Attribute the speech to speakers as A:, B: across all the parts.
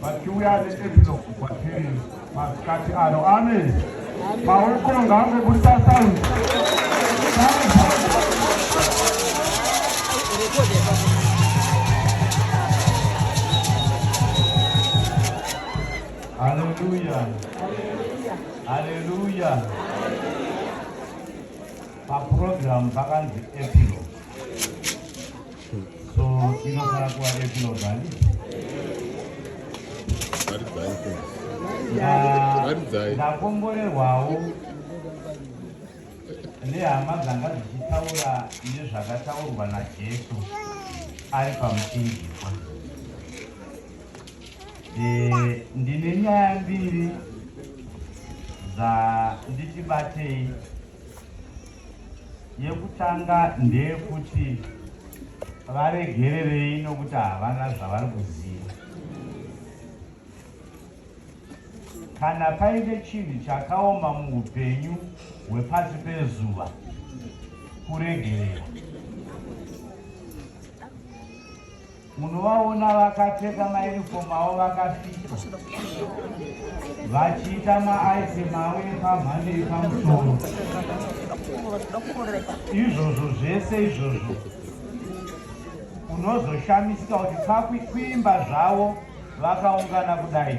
A: Vachiuya neepilogue kwatiri masikati ano. Amen. Maoko ngaangobudisa sound. Haleluya. Haleluya. Paprogram pakanzi epilogue. So inofanira kuva epilogue ani? Ndakomborerwawo nehama dzanga dzichitaura nezvakataurwa naJesu ari pamuchinjikwa. Eh, ndine nyaya mbiri dzanditibatei. Yekutanga ndeyekuti varegererei nokuti havana zvavari kuziva. Kana paine chinhu chakaoma muupenyu hwepasi pezuva, kuregerera. Munovaona vakapfeka mauniform avo vakafitwa vachiita maaitem avo epamhando yepamusoro. Izvozvo zvese izvozvo unozoshamisika kuti pakuimba zvavo vakaungana kudai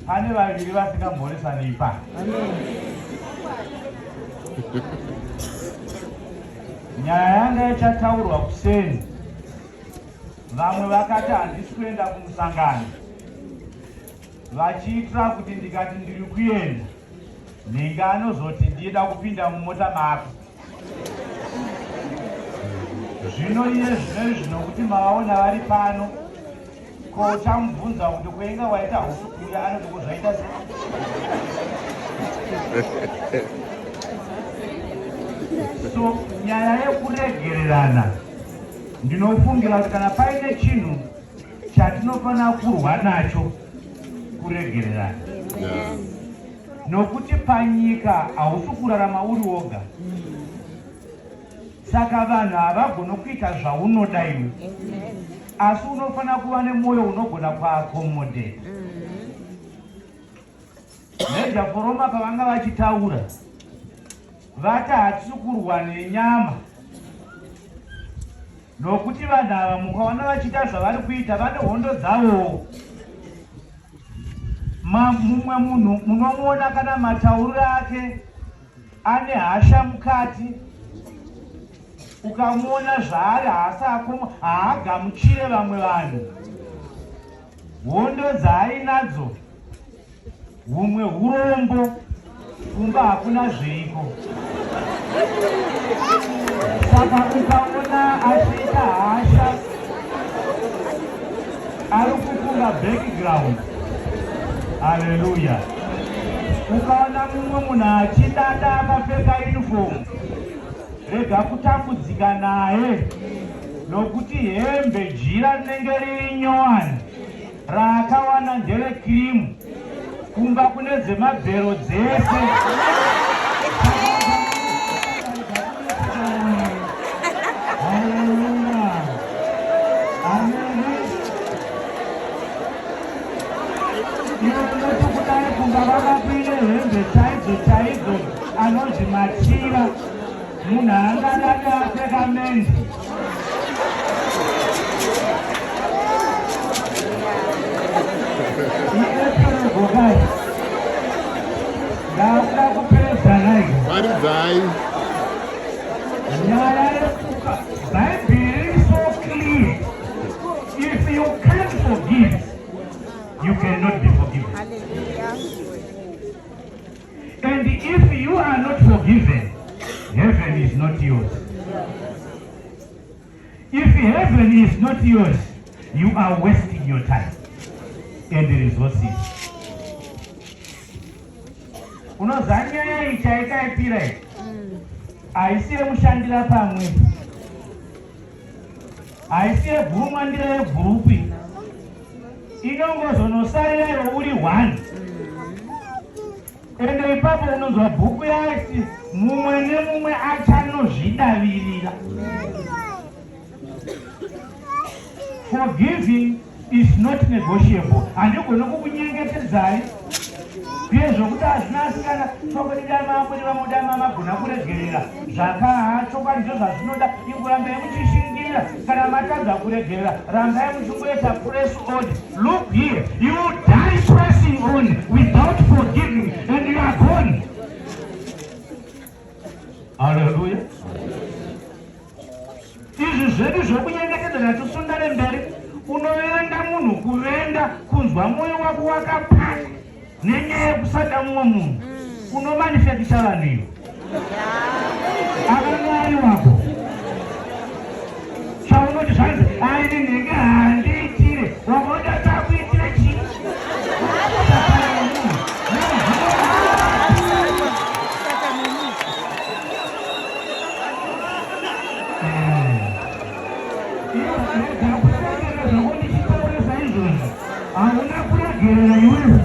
A: pane vaviri vasingamhoresani ipa. Nyaya yanga ichataurwa kuseni Vamwe vakati handisi kuenda kumusangano vachiitira kuti ndikati ndiri kuenda nhinga anozoti ndida kupinda mumota mako. Zvino iye zvino izvi nokuti mavaona vari pano, ko uchamubvunza kuti kuenga waita husu kuuya anoti ko zvaita sei? So nyaya yekuregererana Ndinofungira kuti kana paine chinhu chatinofanira kurwa nacho kuregererana. Nokuti panyika hausi kurarama uri woga. Saka vanhu havagoni kuita zvaunoda iwe. Asi unofanira kuva nemwoyo unogona kuaccommodate. Major Foroma pavanga vachitaura vati hatisi kurwa nenyama nokuti vanhu ava mukaona vachiita zvavari kuita vane hondo dzavowo. Mumwe munhu munomuona kana matauriro ake ane hasha mukati, ukamuona zvaari haasi akoma, haagamuchire vamwe vanhu. Hondo dzaainadzo humwe hurombo kumba hakuna zviriko. Saka ukaona achiita hasha ari kufunga background. Haleluya. Ukaona mumwe munhu achidada akapfeka uniform Rega kutambudzika naye nokuti hembe jira rinenge riri nyowani raakawana ndere kirimu kumba kune dzemabhero dzese. Haleluya. Amen. Iwe unoti kudai kumba vakakuine hembe chaidzo chaidzo anonzi machira munhu angadada apfeka menzi ieporogokai ndakuda kupedza nai
B: Paridzai.
A: Nyaya yekuka bhaibheri iri so clear if you can't forgive you cannot be forgiven. And if you are not forgiven, heaven is not yours. If heaven is not yours, you are wasting your time and resources. Unoziva nyaya iyi chaikaipira iyi haisi yemushandira pamwe, haisi yegurumwandira yegurupu iyi, inongozonosarira iwe uri one. Ende ipapo unonzwa bhuku yaiti mumwe nemumwe achanozvidavirira. Forgiving Is not negotiable. Handigoni kukunyengetedzai uye zvokuti hazvina asikana chokwadi dai makwete vamoda mamagona kuregerera zvakaha chokwadi ndo zvazvinoda. Ingorambai muchishingira kana matadza kuregerera, rambai muchingoita press on. Look here, you die pressing on without forgiving and you are gone. Haleluya. Izvi zvedu zvokunyengetedzana tisundane mberi, unovenga munhu kuvenda kunzwa mwoyo wako wakapaka nenyaya yekusada mumwe munhu, unomanifekisa vanhu ivo akanga ari wako. Chaunoti zvanzi aini nhingi handiitire, wakaoda takuitire chii? Hauna kuregerera iwewe,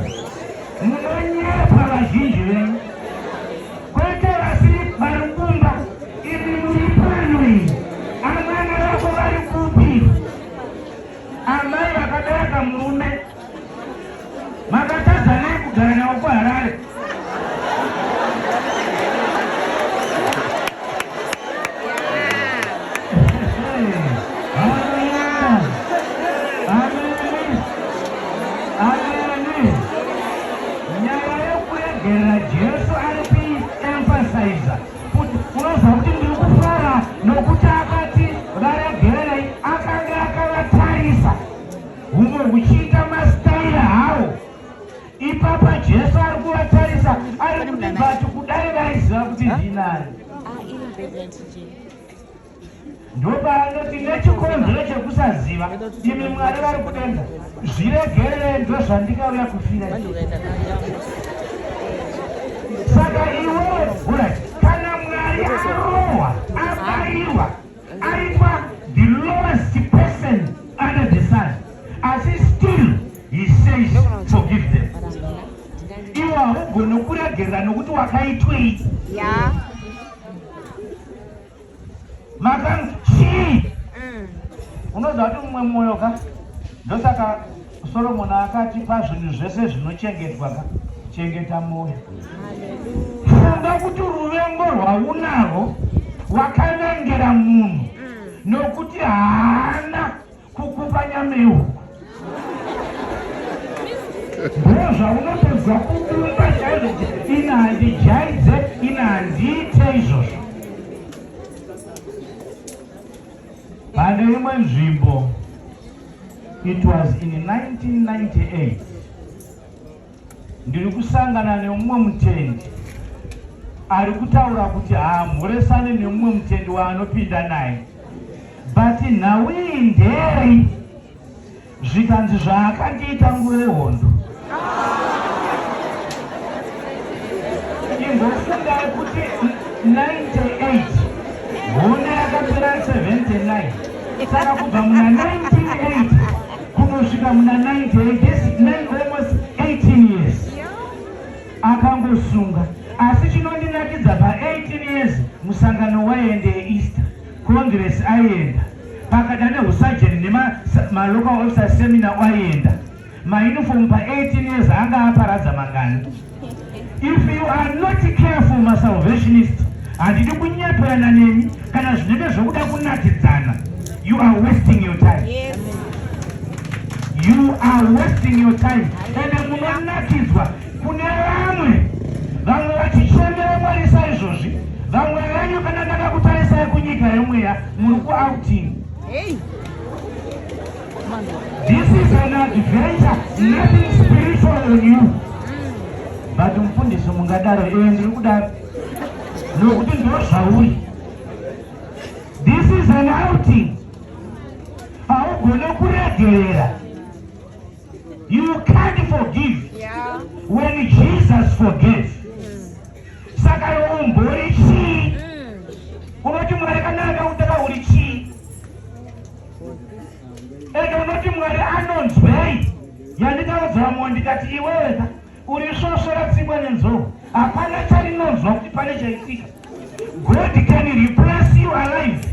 A: munonyepa vazhinji venyu, kwete vasiri vari kumba. Imi muri pano iyi, amana vako vari kupi? Amai vakabereka murume makatadza nei kugara navo kuHarare? Nyaya yekuregerera Jesu ari kuiemphasiza kuti unoziva kuti ndiri kufara nokuti akati varegererei, akanga akavatarisa humwe huchiita masitaira hawo. Ipapa Jesu ari kuvatarisa, ari kuti but kudai vaiziva kuti ndinani. Ndopaanoti nechikonzero chekusaziva, imi Mwari vari kudenga, zviregerere, ndozvandikauya kufira. Saka iwewe alright, kana Mwari arohwa, abayiwa, aitwa the lowest person under the sun, asi still he says forgive them, iwe haugoni kuregerera nokuti wakaitwei? Makanzi chii? Unoziva kuti mumwe mwoyo ka, ndosaka Solomoni akati pazvinhu zvese zvinochengetwa ka, chengeta mwoyo. Funga kuti ruvengo rwaunarwo wakanengera munhu nokuti haana kukupa nyama yehuku, ndozvaunotozwa kudumba chaizvo kuti ina handijaidze, ina handiite izvozvo. Pane imwe nzvimbo, it was in 1998, ndiri kusangana nemumwe mutendi ari kutaura kuti haamhoresane nemumwe mutendi waanopinda naye, but nhau iyi ndei? Zvikanzi zvaakandiita nguva yehondo. Imbofungai kuti 98, hondo yakapera 79, saka kubva muna 1980 kunosvika muna 98, this almost 18 years akangosunga. Asi chinondinakidza, pa18 years musangano waiende Easter Congress aienda, pakada neusajeni nemalocal officer seminar aienda, mauniform pa18 years anga aparadza mangani? If you are not careful, masalvationist, handidi kunyeperana nemi, kana zvinenge zvokuda kunakidzana, you are wasting your time. You are wasting your time. Ende munonakidzwa kune vamwe, vamwe vachichemera Mwari saizvozvi. Vamwe venyu kana ndakakutarisai kunyika yemweya, muri kuouting. This is an adventure, nothing spiritual on you. But mufundisi mungadaro, iwe ndiri kudaro nokuti ndo zvauri. This is an outing. Haugone kuregerera. You can't forgive when Jesus forgives. Saka iwe umbori chii? Unoti Mwari kana akakutaka uri chii? Ende unoti Mwari anonzwei? Yandikaudza vamwe ndikati iweweka uri svosvo ratsikwa nenzou, hapana charinonzwa kuti pane chaitika. God can replace you alive.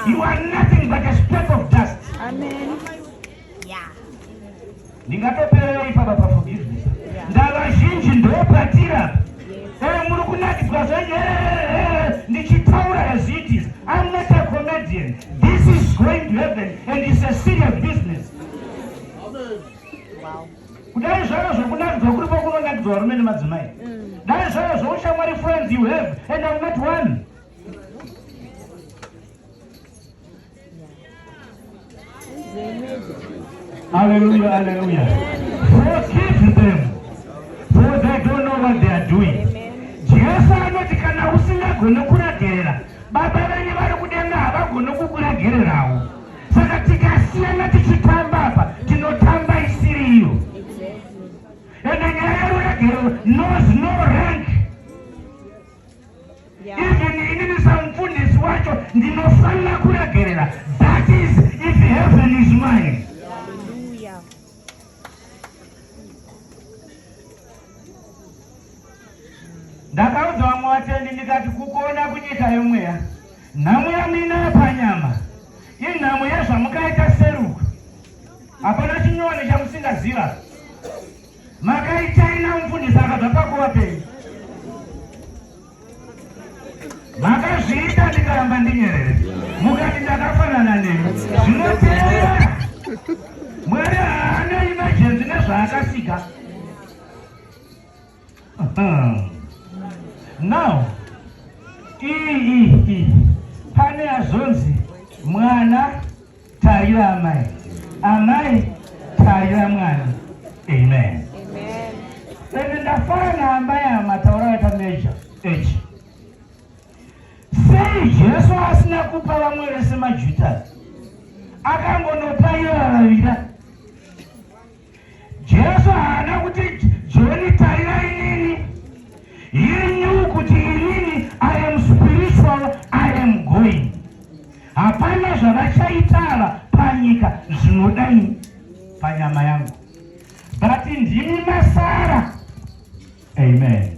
A: You are nothing but a speck of dust.
B: Amen. Yeah.
A: Ndingatopererei ipapa paforgiveness. Ndava zhinji ndopatira. Muri kunakidzwa zvenyu ndichitaura as it is. I'm not a comedian. This is going to heaven and it's a serious business.
B: Wow.
A: Kudai zvavo zvokunakidzwa kuripo kunonakidzwa varume nemadzimai. Dai zvavo zvoushamwari friends you have and I'm not one. Hallelujah, hallelujah. Forgive them, for they don't know what they are doing. Jesu anoti kana usingagoni kuregerera, baba venyu vari kudenga havagoni kukuregererawo. Saka tikasiyana tichitamba apa, tinotamba isiri iyo. Ende nyaya yeruregerero knows no rank. Even inini samufundisi wacho ndinofanira kuregerera. That is if heaven is mine.
B: Hallelujah.
A: Ndakaudza vamwe vatendi ndikati kukuona kunyika yomweya, nhamo yamuinayo panyama inhamo yezvamukaita seruka. Hapana chinyowani chamusingaziva. Makaitai namufundisi akabva pakuva penyu. Makazviita ndikaramba ndinyerere, mukati ndakafanana nemi. Zvinoteera Mwari haana emergency nezvaakasika. Now, iyi iyi pane yazonzi mwana tarira amai, amai tarira mwana. Amen. Ende ndafara naamai ava mataura vaita major H. Sei Jesu asina kupa vamwe vese maJudha? Akangonopa ivo vavira. Jesu haana kuti John tarira inini. He knew kuti inini I am spiritual, I am going. Hapana zvavachaita ava panyika zvinodai panyama yangu. But ndimi masara. Amen.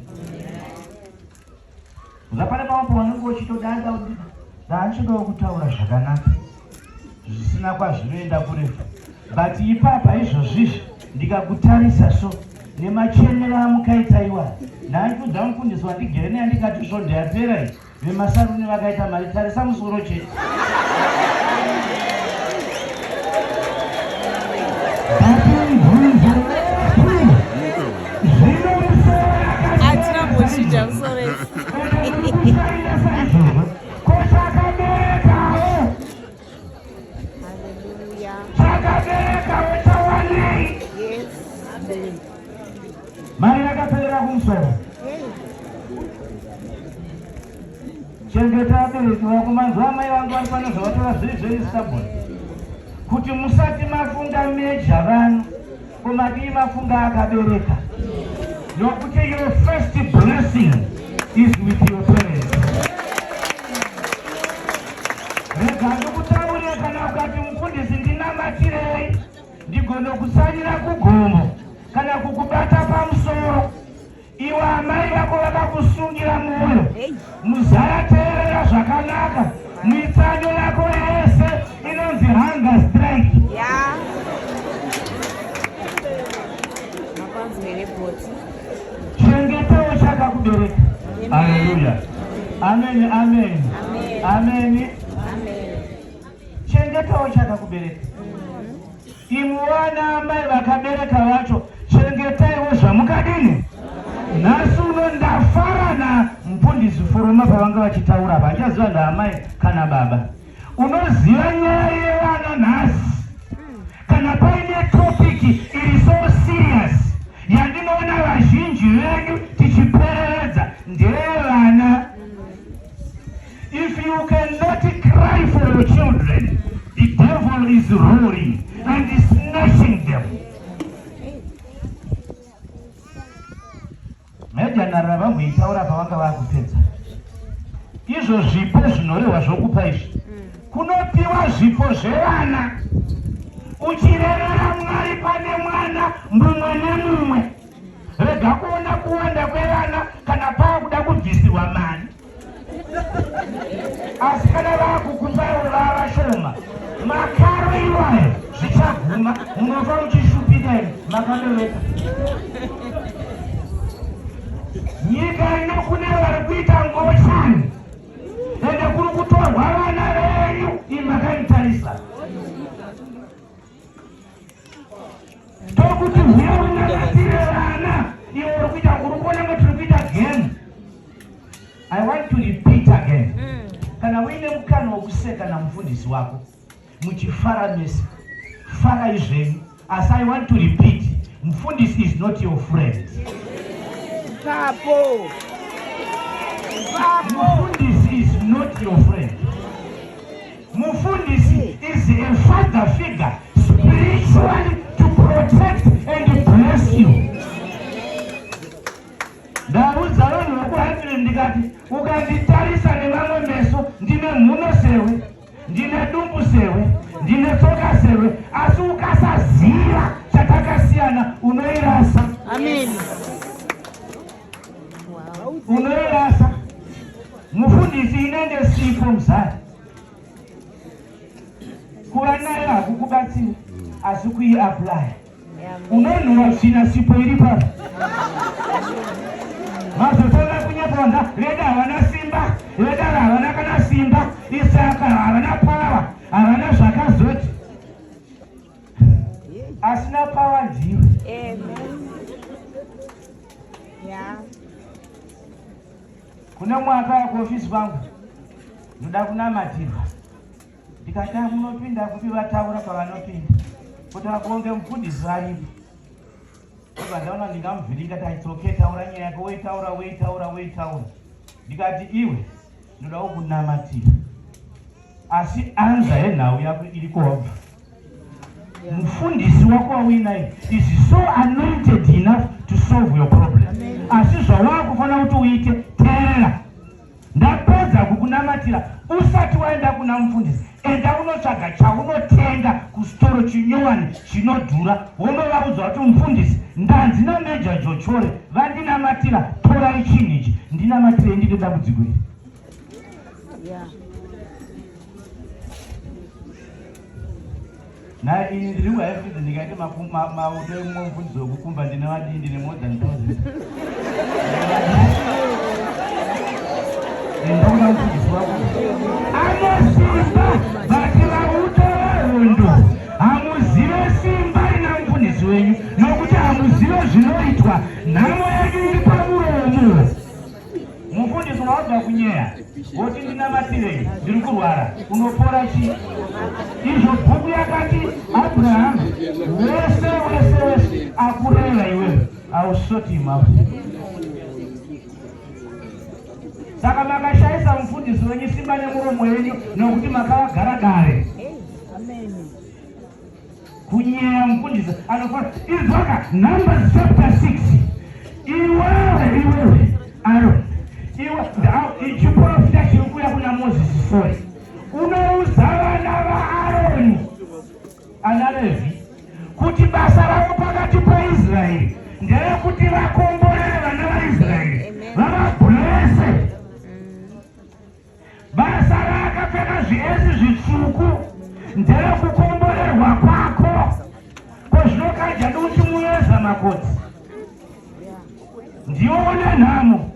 A: Zvapane pamwe pavanenge uchitodada ndaanchodawo kutaura zvakanaka zvisina kwazvinoenda kurefu but ipapa izvozvizvi ndikakutarisa so nemachemero amukaita iwaya ndaandiudza mufundisi wandigere naye ndikati svondo yapera iyi vemasaruni vakaita mari tarisa musoro chete.
B: Hatina mbochinja musoro isi. Hallelujah. Yes.
A: Mari yakaperera kumusoro.
B: Hey.
A: Chengeta vabereki vako. Manzwa amai vangu vari pano zvavatora zviri zveri stubborn. Kuti musati mafunga meja vano, ko madii mafunga akabereka? Nokuti your first blessing is with your parents. Rega ndikutaurire, kana ukati mufundisi ndinamatirei, ndigone kutsanyira kugomo kana kukubata pamusoro. Iwe amai vako vakakusungira mwoyo. Muzaya teerera zvakanaka. Mitsanyo yako yese inonzi hunger strike.
B: Yeah. Mapanzi nerebhoti.
A: Chengetawo chakakubereka. Haleluya. Amen, amen.
B: Amen.
A: Amen.
B: Amen.
A: Chengetawo chakakubereka. Imwe vana amai vakabereka vacho chengetaiwo zvamukadini. Nhasi uno ndafara na mufundisi Foroma pavanga vachitaura apa, handichaziva ndaamai kana baba. Unoziva nyaya yevana nhasi, kana paine topic iri so serious yandinoona vazhinji vedu tichiperevedza ndeyevana. If you cannot cry for your children, the devil is roaring and is snatching them. Meja narara vamboitaura pavanga vakupedza. Izvo zvipo zvinorehwa zvokupa izvi. Kunopiwa zvipo zvevana. Uchirevera Mwari pane mwana mumwe nemumwe. Rega kuona kuwanda kwevana kana paakuda kubvisirwa mari. Asi kana vakukupa vava vashoma, makaro iwayo zvichaguma, munofa muchishupika. Nyika ino makandoveka. Nyika ino kune vari kuita ngochani, ende kuri kutorwa vana venyu, imi makanitarisa. Tokuti huya unamatire vana, iwe uri kuita, uri kuona ngo tiri kuita game. I want to repeat again. Kana uine mukana wokuseka namufundisi wako muchifara mese, farai zvenyu. Asi I want to repeat, mufundisi is not your friend.
B: Papo. Papo.
A: Mufundisi is not your friend. Mufundisi is a father figure spiritually to protect and bless you. Ndaudza vanhu vekuHatire ndikati, ukanditarisa nemamwe meso, ndine mhuno sewe, ndine dumbu sewe, ndine tsoka sewe, asi ukasaziva chatakasiyana unoirasa.
B: Amen.
A: Unoirasa. Mufundisi inenge sipo muzari, kuva nayo hakukubatsiri, asi kuiapply unonhuwa svina. Sipo iri pano, mazotanga kunyeponda veda havana simba, veda havana kana simba, isaka havana power, havana zvakazoti. Asina power ndiwe.
B: Amen. Yeah.
A: Kune mwaka kuofisi kwangu, ndoda kunamatirwa. Ndikati, "Ah, munopinda kupi?" Vataura pavanopinda kuti vakonge mufundisi varipo. Obva ndaona ndingamuvhiringa. Taitsoke, taura nyaya yako. Weitaura, weitaura, weitaura. Ndikati, "Iwe, ndoda kukunamatira, asi anza yenhau yako iri kuwabva. Mufundisi wako wauinaye is so anointed enough to solve your problem, asi zvawakufanira kuti uite, teerera, ndapedza kukunamatira, usati waenda kuna mufundisi, enda unotsvaga chaunotenga kusitoro chinyowani chinodhura, wonovaudza kuti, 'Mufundisi, ndanzi naMeja Jochore vandinamatira, torai chinhu ichi, ndinamatirei, ndine dambudziko iri.'" Na ini ndiri kuHighfield, ndikaite mauto emumwe mufundisi wekukumba, ndine vadii? Ndine more than 1000. Enda kuna mufundisi wako ane simba, but vauto vehondo hamuzive simba rina mufundisi wenyu, nokuti hamuzive zvinoitwa. Nhamo yenyu iri pamuromo. Mufundisi wabva kunyeya woti, "Ndinamatirei, ndiri kurwara," unopora chii? Izvo bhuku yakati Abrahamu wese wese wese akureva iwewe ausoti imapo. Saka makashayisa mufundisi wenyu simba nemuromo yenyu, nokuti makavagara dare.
B: Amen.
A: Kunyeya mufundisi anofana izwaka. Numbers chapter 6. Iwewe, iwewe Aron, iwe, chiprofita chiri kuuya kuna Mozisi, sorry, unoudza vana vaAroni, ana Revhi, kuti basa ravo pakati paIsraeri nderekuti vakomborere vana vaIsraeri, vavablesse. Basa raakapfeka zviesi zvitsvuku nderekukomborerwa kwako. Kozvinokanja ndiuchimuveza makotsi, ndiwo une nhamo,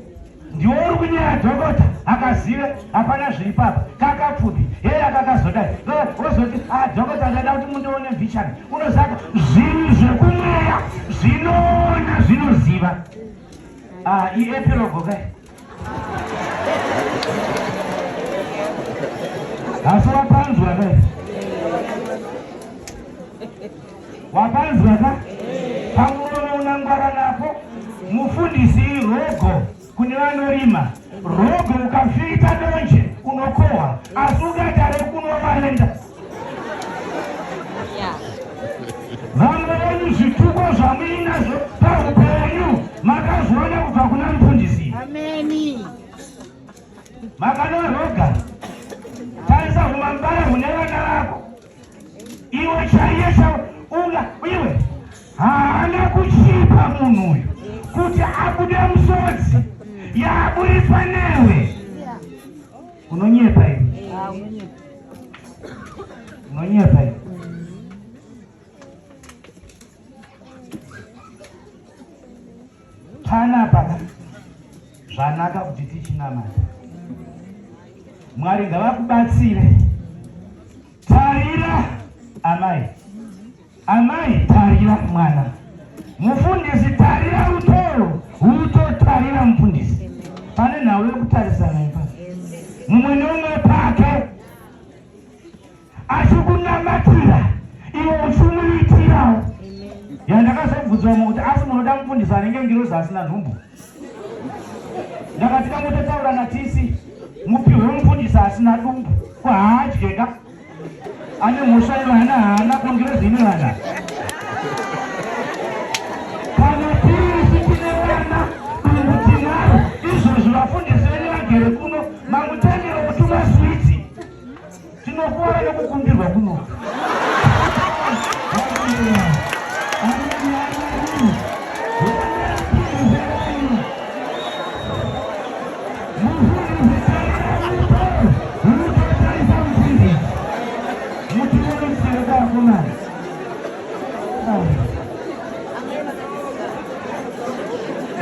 A: ndiwo uri kunyaya. Dhokota akazive hapana zviri papa, kakapfupi heye, akakazodai. Wozoti, "A dhokota, ndada kuti mundione mbichana." Unozaka zvinhu zvekumweya zvinoona, zvinoziva. Ah, iepilogue kai, asi wapanzwa kai? Wapanzwa ka? Pamuromo unangwara napo. Mufundisi irogo kune vanorima. Rogo ukafita donje unokohwa, asi ukaita rekunovarenda. Vamwe venyu zvituko zvamuinazvo paupenyu makazviona kubva kuna mufundisi.
B: Ameni.
A: Makanoroga. Tarisa humambara hune vana vako, iwe chaiye chao unga iwe. Haana kuchipa munhu uyu kuti abude musodzi yaaburitswa newe. Unonyepa iwe.
B: Ah, unonyepa.
A: Unonyepa iwe. Panapa ka zvanaka kuti tichinamata. Mwari ngavakubatsire. Tarira amai, amai tarira mwana, mufundisi tarira utoro, uto tarira mufundisi. Pane nhau yekutarisana ipa, mumwe neumwe pake achikunamatira iwe uchimuitirawo. Yandakazobvunzwa kuti asi munoda mufundisi anenge ngirozi asina nhumbu? Ndakati kamototaura natisi mupihwe mufundisi asina dumbu, ko haadyeka ane mhosva yevana, haana kongirozi ine vana. Kana tiri tine vana, dumbu tinaro. Izvozvi vafundisi venyu vagere kuno mamutendero kutuma switi, tinokuora nekukumbirwa kuno.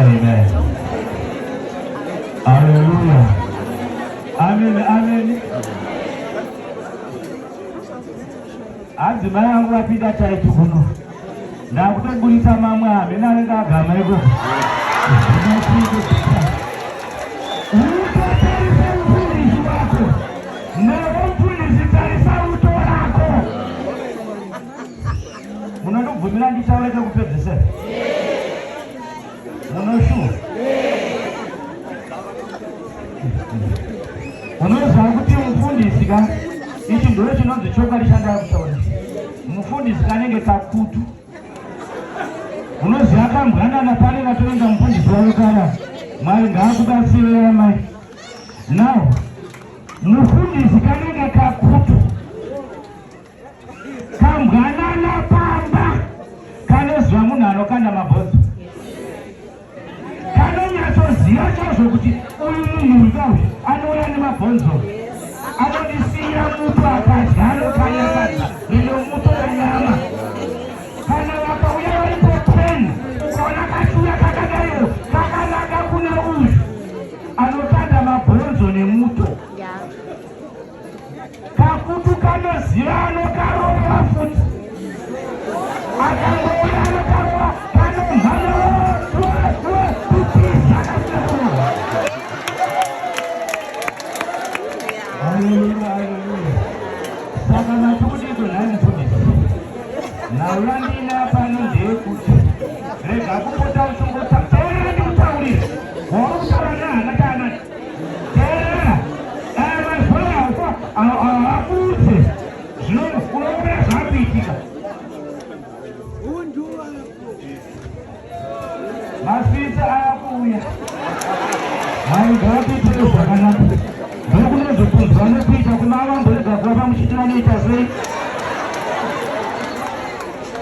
A: Amen. Hallelujah. Amen. Amen. Adzimai angu vapinda taiti kuno, ndakutoburitsa mamwe amene anenge agama ikoko. Utotarisa mufundisi wako, nawo mufundisi tarisa uto rako. Munondobvumira nditaure chekupedzisira? Munoshuwa? Unoziva kuti mufundisi ka, ichi ndo chinonzi chokwadi chandava kutaura, mufundisi kanenge kakutu. Unoziva kambwanana pane katoenda mufundisi wavo kana. Mwari ngaakubatsire amai. Now mufundisi kanenge kakutu, kambwanana pamba kanoziva munhu anokanda mabhonzo, kanonyatsoziva chaizvo kuti uyu munhu uyu kauyu anouya nemabhonzo, anondisiyira muto, akadya anokanya sadza rine muto wenyama. Kana vakauya varipo 10, ukaona kachiuya kakadaiwo kakanaka kuna uyu anokanda mabhonzo nemuto. Kakutu kanoziva anokarova futi, akangouya anokarova, kanomhanya kutiza kasina kurova. Haleluya, haleluya. Saka matikuti nhai mufundisi, nhau yandina pano ndeyekuti rega kupota uchingota. Teerera ndikutaurire, wauri kutaura nehana taanani. Teerera, aya mazuva akuudze zvino unoona zvakuitika.
B: Undu wako.
A: Maswitsi akuuya. Mwari ngavakuitire zvakanaka. Ndokunozokunzwa nekuita kuna vamborega kuva muchiti vanoita sei.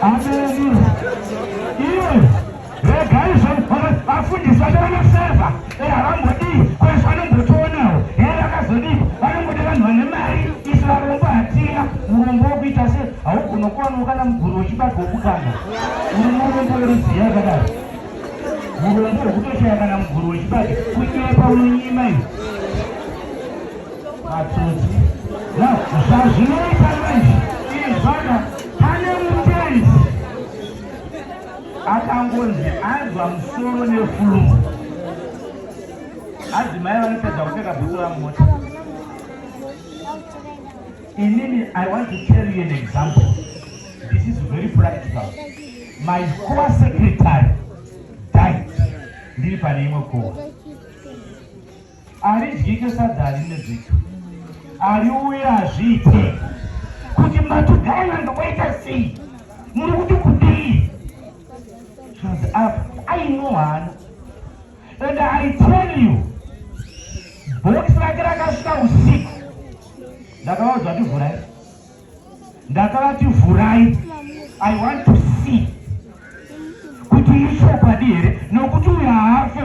A: Ameni. Iwe regai vafundisi vacho vanosevha, havambodii kwesi, vanombotoonawo here vakazodii. Vanongoda vanhu vane mari, isu varombo hatina. Murombo wokuita se haugona kuwanawo kana muguru wechibage wokukanda. Uri murombo weruziya yakadaro, murombo wekutoshaya kana muguru wechibage. Kunyepa, unonyima iwe, matsotsi. Now zvazvinoita manje izvana, pane mutenzi akangonzi anzwa musoro neflu. Adzimai vanopedza kupfeka bhutsu vamumota. Inini I want to tell you an example. This is very practical. My core secretary died ndiri pane imwe kowa. Aridyike sadza, harimedzeki, ariuye, hazviite kuti matugai vange waita sei, muri kuti kudii. Zvinonzi apa I know hana, and I tell you, bhokisi rake rakasvika usiku. Ndakavaudza kuti vhurai, ndakavati vhurai, I want to see kuti ichokwadi here, nokuti uyu haafe.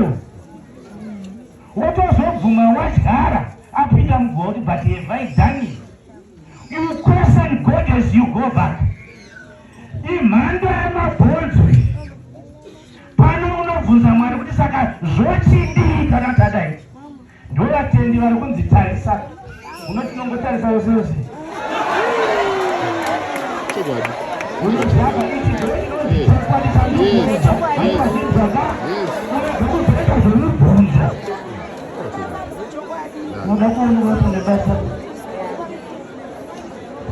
A: Wotozobvuma wadyara apinda muguva kuti, but have I done it? You question God as you go back. Imhando yemabhonzo pano unobvunzwa. Kubvunza Mwari kuti saka zvochidii kana tadai. Ndovatendi vari kunzi tarisa. Unoti nongotarisa yose yose.
C: Chokwadi.
A: Unoziva ichi ndochinonzi chokwadi chandinokuudza. Haikazvinzwaka. Urege kuzoita zvemibvunzo. Unoda kuonekwa kuti une basa.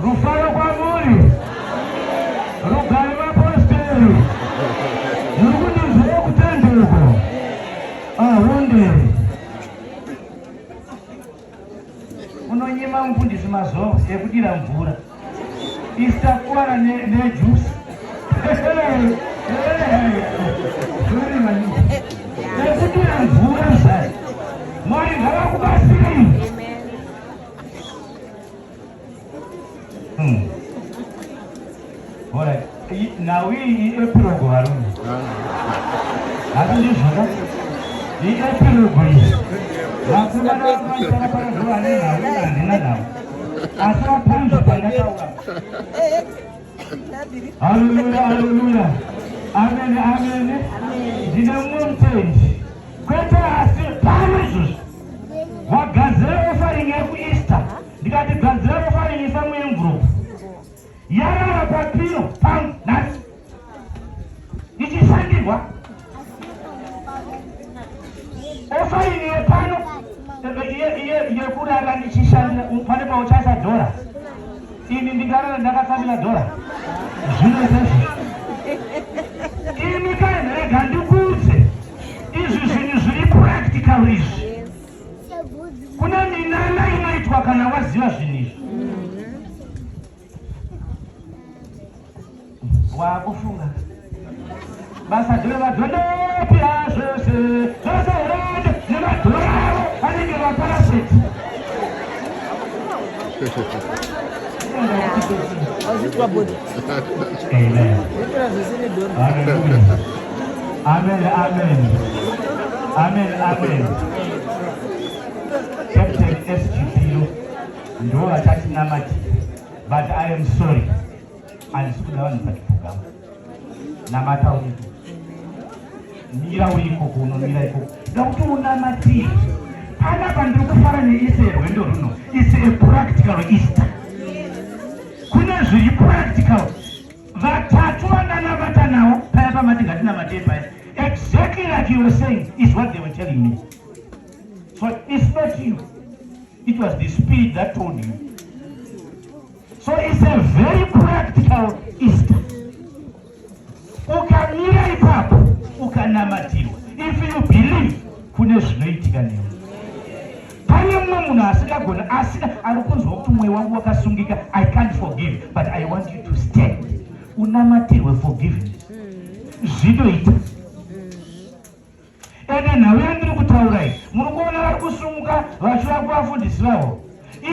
A: Rufaro kwamuri. Rugare vapostori. Muri kundinzwa kutendeuko. Ahunde. Unonyima mufundisi mazowe ekudira mvura. Isakuwara nejuice. Sorry maningi. Ekudira mvura zvayo. Mwari ngavakubatsirei. Alright. Nhau iyi iepilogue, varume. Hati ndizvona. Iepilogue iyi. Vakomana vakuvaisana pano ndo vane nhau, ini handina nhau. Asi vapanzwa pandataura. Haleluya, haleluya. Amen, amen. Ndine mumwe mutendi. Kwete asi pano izvozvi. Wagadzira offering yekuEaster. Ndikati gadzira offering, isa muenvelope. Yarara papiro pangu nhasi. Ichishandirwa. Offering yepano yekurara ndichishandira pane pauchaisa dhora. Ini ndingarara ndakatsamira dhora. Zvinoita izvozvo. Imi kani, rega ndikuudze. Izvi zvinhu zviri practical izvi. Kune minana inoitwa kana waziva zvinhu izvi. Wakufunga basa ndevadhonopira zvose zvose here nemadhora avo anenge vaparaseti.
B: Azvitwa bodi.
A: Amen.
B: Zvotora zvese nedhora.
A: Hallelujah. Amen, amen. Amen, amen. Captain SGPO ndo vachatinamatira. But I am sorry. Handisi kuda vanhu pachipfugama. Namata uriko. Mira uri ikoko, unomira ikoko. Ndakuti unamatire. Panapa ndiri kufara neEaster rwendo runo. It's a practical Easter. Kune zviri practical. Vatatu vandanamata navo paya pamati ngatinamatei paya, exactly like you were saying is what they were telling me. So it's not you, it was the Spirit that told you. So it's a very practical Easter. Ukamira ipapo ukanamatirwa, if you believe, kune zvinoitika newe. Pane mumwe munhu asingagoni, asina ari kunzwa kuti mwoyo wangu wakasungika, I can't forgive, but I want you to stand unamatirwe forgiveness. Zvinoita. Ende nhau yandiri kutaura iyi, muri kuona vari kusumuka vachiva kuvafundisi vavo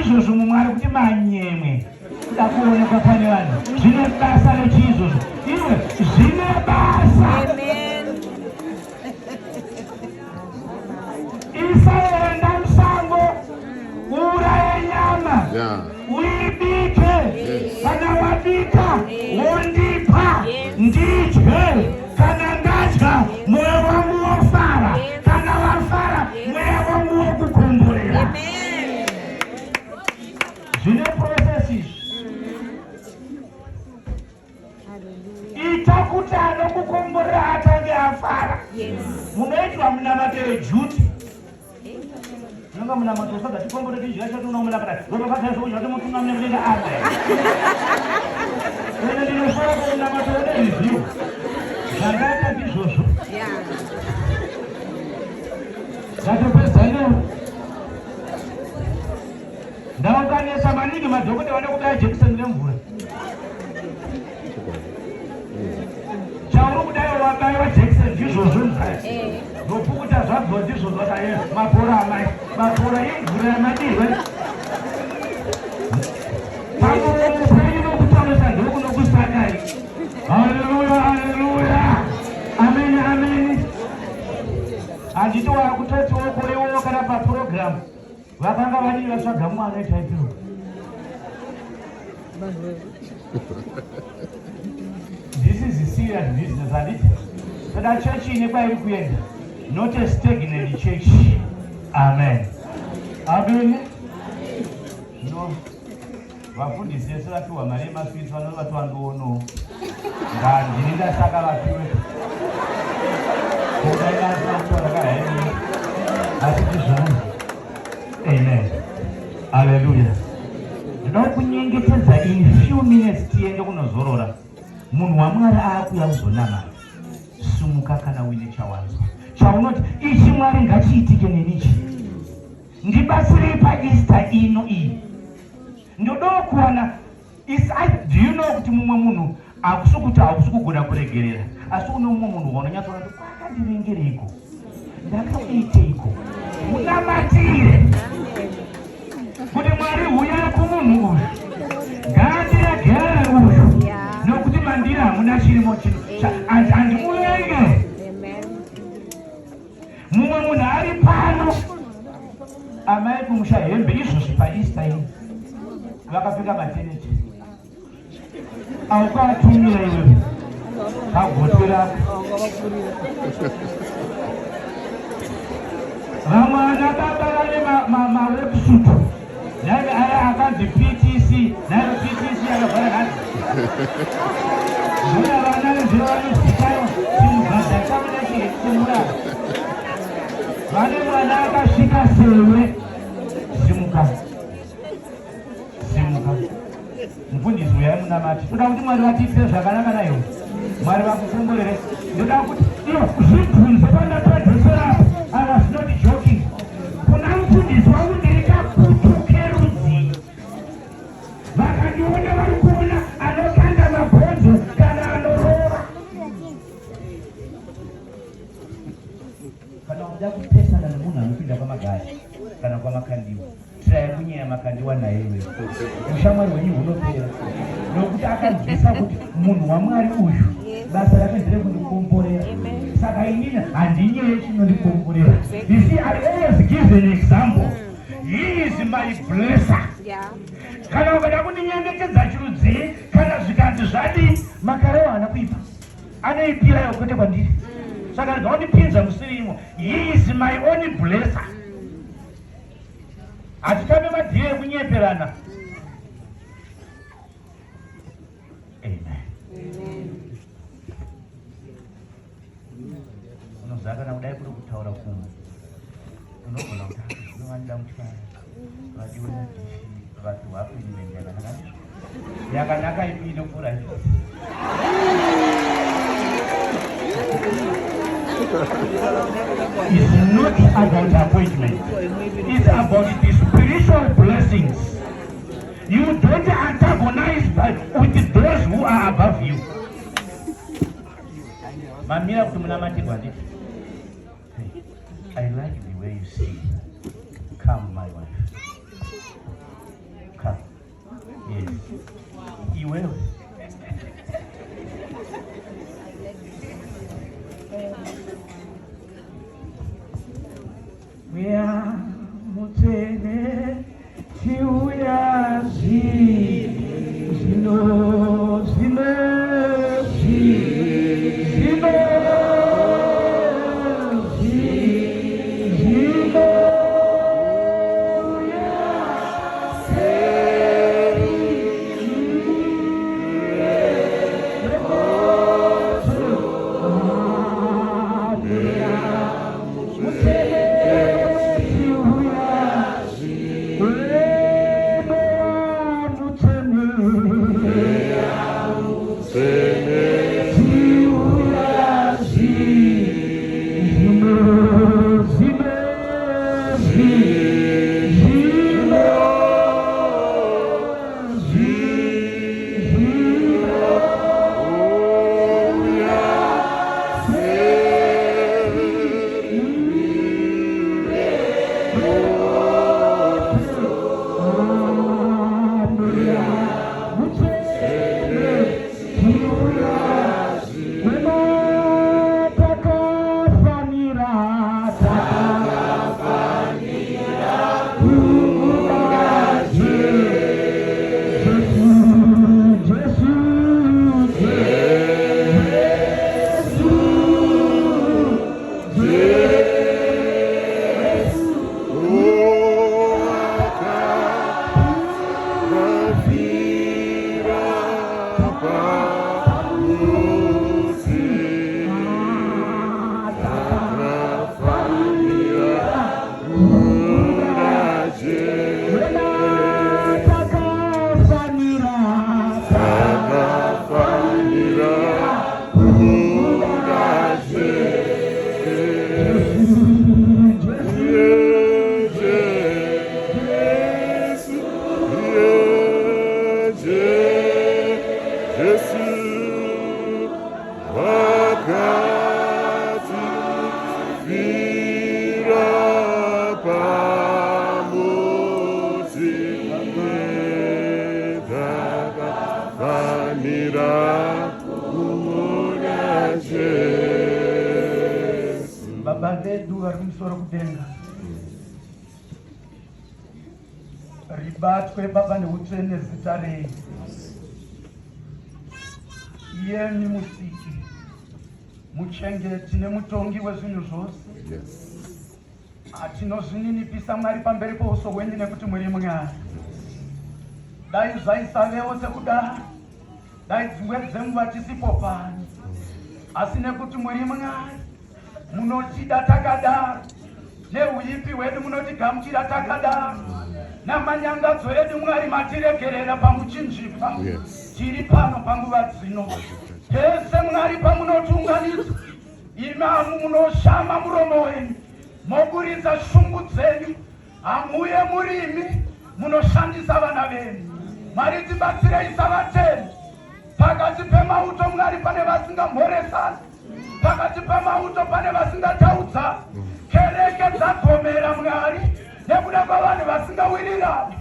A: izvozvo. Mumwe ari kuti manyemwe kuda kuonekwa pane vanhu. Zvine basa rechiizvozvo? Iwe, zvine basa.
B: Amen.
A: Isaenda musango, uuraye nyama, uibike. Kana wabika, wondipa ndidye. Kana ndadya, mwoyo wangu wofara. Kana wafara, mweya wangu wokukomborera.
B: Amen.
A: Zvine process izvi. Ita kuti anokukomborera atange afara. Munoitwa munamato yeduty. Unonga munamato usadza tikomborere tidya chati unomunamata ropapadzazokudya kuti mutungamire kudenga. Amen. Ene ndinofara kumunamato une review. Zvandaita ndizvozvo. Ndatopedza newo. Ndaukanetsa maningi, madhokota vanoda kubaya jekiseni remvura. Chauri kudai wabaiwa jekiseni, ndizvozvo mzaya. Ndopukuta zvabva ndizvozvo. Akaye mapora amai, mapora imvura yamadirwe pamuromo penyu nokutaurisa ndokunokusakai. Haleluya, haleluya, ameni, ameni. Handiti wakutotiwo koiwowo kana papurogiramu vakanga vadii vatsvaga mwana etaipiro. This is a serious business, handiti? Toda chechi ine kwairi kuenda, not a stagnant church. Amen. Amen. No. Vafundisi vese vapiwa mari yemaswitsi vanovatiwa ndiono. Ngandini ndasaka vapiwe. Asi ndizvona. Amen. Hallelujah. Ndinoda kunyengetedza in few minutes tiende kunozorora. Munhu waMwari aakuya kuzonamata. Sumuka kana uine chawanzwa. Chaunoti ichi Mwari ngachiitike nenichi. Ndibatsirei paEaster ino iyi. Ndodawo kuwana is I, do you know kuti mumwe munhu hakusi kuti hausi kugona kuregerera asi une mumwe munhu waunonyatsoona kuti kwakandivengereiko ndakamuiteiko munamatire kuti Mwari huyai kumunhu uyu ngaandiregerere uyu nokuti mandiri hamuna chirimo chino handimuvenge. Mumwe munhu ari pano amai kumusha hembe izvozvi paEaster ino vakapfeka mateneti aukatumira iwe kagotwe rako. Vamwe vana baba vane maworksuit naive aya akanzi PTC naive PTC akavhara nhasi zvona vana vezviro vanosvikayo chimubhadha chamuna chemurara vane mwana akasvika sewe. Simuka, simuka mufundisi, uyai munamati. Toda kuti Mwari vatiitire zvakanaka naiwo, Mwari vakukomborere. Ndoda kuti iyo zvibvunze pandatadzosera. I was not joking. Kuna mufundisi wangu ndiri kakutu kerudzi? Vakandiona vari kuona anokanda mabhonzo kana anorova. Kana uda kupesana nemunhu anopinda kwamagaya kana kwamakandiwa, tirai kunyeya makandiwa naye iwewe, ushamwari hwenyu hunopera, nokuti akanzwisa kuti munhu waMwari uyu basa rake nderekundikomborera, saka inini handinyeye chinondikomborera. You see, I always give an example. He is my blesser. Kana ukada kundinyengetedza chirudzii kana zvikanzi zvadii, makarewa haana kuipa, anoipirayo kwete kwandiri, saka rega undipinza musirimo. He is my own blesser. Hatitambe madhiri ekunyeperana. Amen. Unoziva kana kudai kuri kutaura kumwe unogona kuti zvino vanoda mutyaya vadiwe nadishi vapiwa appointment yakanaka, ndizvo yakanaka ipi inopfuura izvo? It's not about appointment. It's about the spiritual blessings. You don't antagonize with those who are above you. Mamira kuti munamatirwa nditi. Hey, I like the way you see. Come, my wife. Come. Yes. Iwewe. Mweya Mutsvene chiuya zvino zvino zvino zvino uya seri. Mutsvene. Baba vedu vari kumusoro kudenga, ribatwe Baba neutsvene zita renyu. Iyemi Musiki, Muchengeti neMutongi wezvinhu zvose. Hatinozvininipisa, Mwari, pamberi pouso hwenyu nekuti muri Mwari. Dai zvaisavewo sekudaro, dai dzimwe dzenguva tisipo pano, asi nekuti muri Mwari, munotida takadaro neuipi hwedu, munotigamuchira takadaro namanyangadzo edu. Mwari, matiregerera pamuchinjikwa. Tiri pano panguva dzino pese, Mwari, pamunotiunganidza, imamu munoshama muromo wenyu, moburitsa shungu dzenyu. Hamuye murimi munoshandisa vana venyu. Mwari, tibatsirei savatendi. Pakati pemauto, Mwari, pane vasingamhoresani. Pakati pemauto pane vasingataudzani. Kereke dzagomera, Mwari, nekuda kwavanhu vasingawirirani.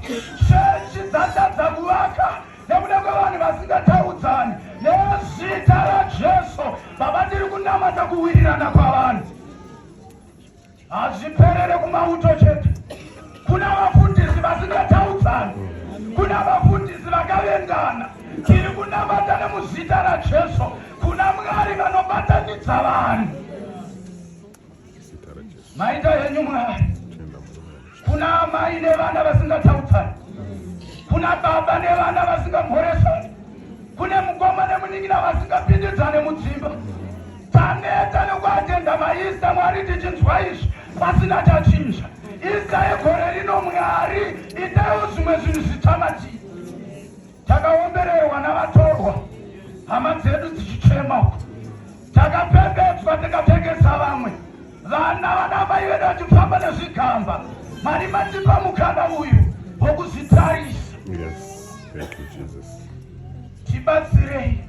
A: Chechi dzatadza kuvaka nekuda kwavanhu vasingataudzani. Nezita raJesu, Baba, tiri kunamata kuwirirana kwavanhu. Hazviperere kumauto chete. Kuna vafundisi vasingataudzani, kuna vafundisi vakavengana. Tiri kunamata nemuzita raJesu kuna Mwari vanobatanidza vanhu. Maita henyu, Mwari. Kuna amai nevana vasingataudzani, kuna baba nevana vasingamhoresani, kune mukoma nemunin'ina vasingapindidzane mudzimba. Taneta nekuatenda maEaster, Mwari, tichinzwa izvi pasina chachinja. Easter yegore rino, Mwari, itaiwo zvimwe zvinhu zvitsva. Takaombererwa navatorwa, hama dzedu dzichichema uko. Takapembedzwa, tikapfekesa vamwe vana, vana mai vedu vachifamba nezvigamba. Mwari, matipa mukana uyu wokuzvitarisa.
C: Yes. Thank you, Jesus.
A: Tibatsirei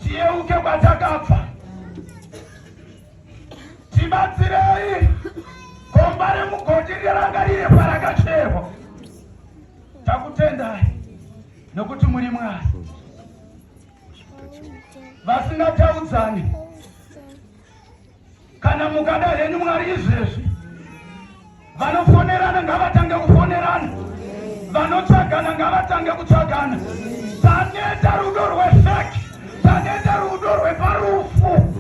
A: tiyeuke kwatakabva. Tibatsirei, gomba remugodhi rirangarire parakacherwa. Takutendai nokuti muri Mwari. Vasingataudzani, kana mukada henyu, Mwari, izvezvi vanofonerana ngavatange kufonerana, vanotsvagana ngavatange kutsvagana. Taneta rudo rwefake, taneta rudo rweparufu.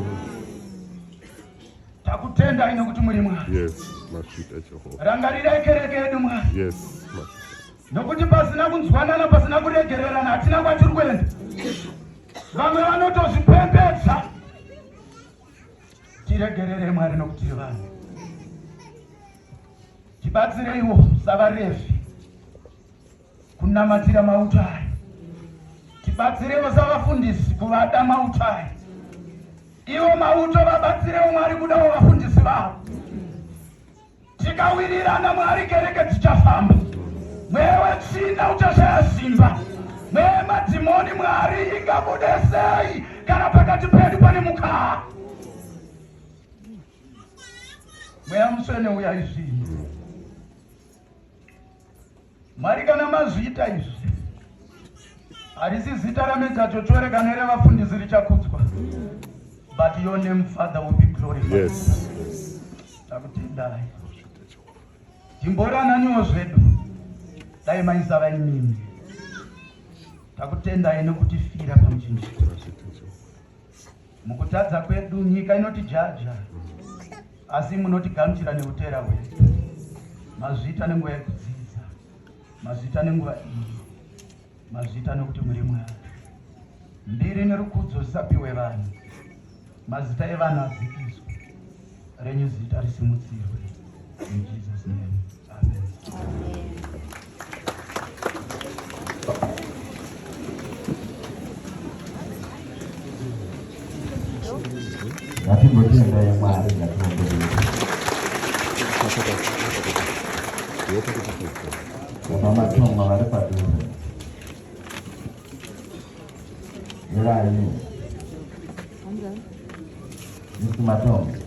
A: Takutendai nokuti muri Mwari.
C: Yes. Mazvita Jehovah.
A: Rangarirai kereke yedu, Mwari,
C: Mazvita.
A: Nokuti pasina kunzwanana, pasina kuregererana, hatina kwatiri kuenda. Vamwe vanotozvipembedza. Tiregerere, Mwari, nokuti tiri vanhu. Tibatsireiwo savaRevhi kunamatira mauto aya. Tibatsireiwo savafundisi kuvada mauto aya. Ivo mauto vabatsirewo, Mwari, kudawo vafundisi vavo. Tikawirirana, Mwari, kereke dzichafamba. Mweya wetsvina uchashaya simba. Mweya yemadhimoni, Mwari, ingabude sei kana pakati pedu pane mukaha? Mweya Mutsvene, uya izvini. Mwari, kana mazviita izvi, harisi zita raMajor Chochore kana revafundisi richakudzwa, but your name, Father, will be glorified. Takutendai.
C: Mazvita Jehovah.
A: Timborananiwo zvedu, dai maisava imimi. Takutendai nekutifira pamuchinjikwa.
C: Mazvita Jehovah.
A: Mukutadza kwedu, nyika inotijaja.
D: Asi munotigamuchira neutera hwedu. Mazviita nenguva yekudzidza, mazviita nenguva iyi, mazviita nekuti muri Mwari. Mbiri nerukudzo zvisapiwe vanhu, mazita evanhu adzikiswe, renyu zita risimudzirwe. In Jesus name, amen.
E: Ngatimbotendai Mwari, ngatiomberei. Baba Matonga vari padhuze. Mirai. Mr. Matonga.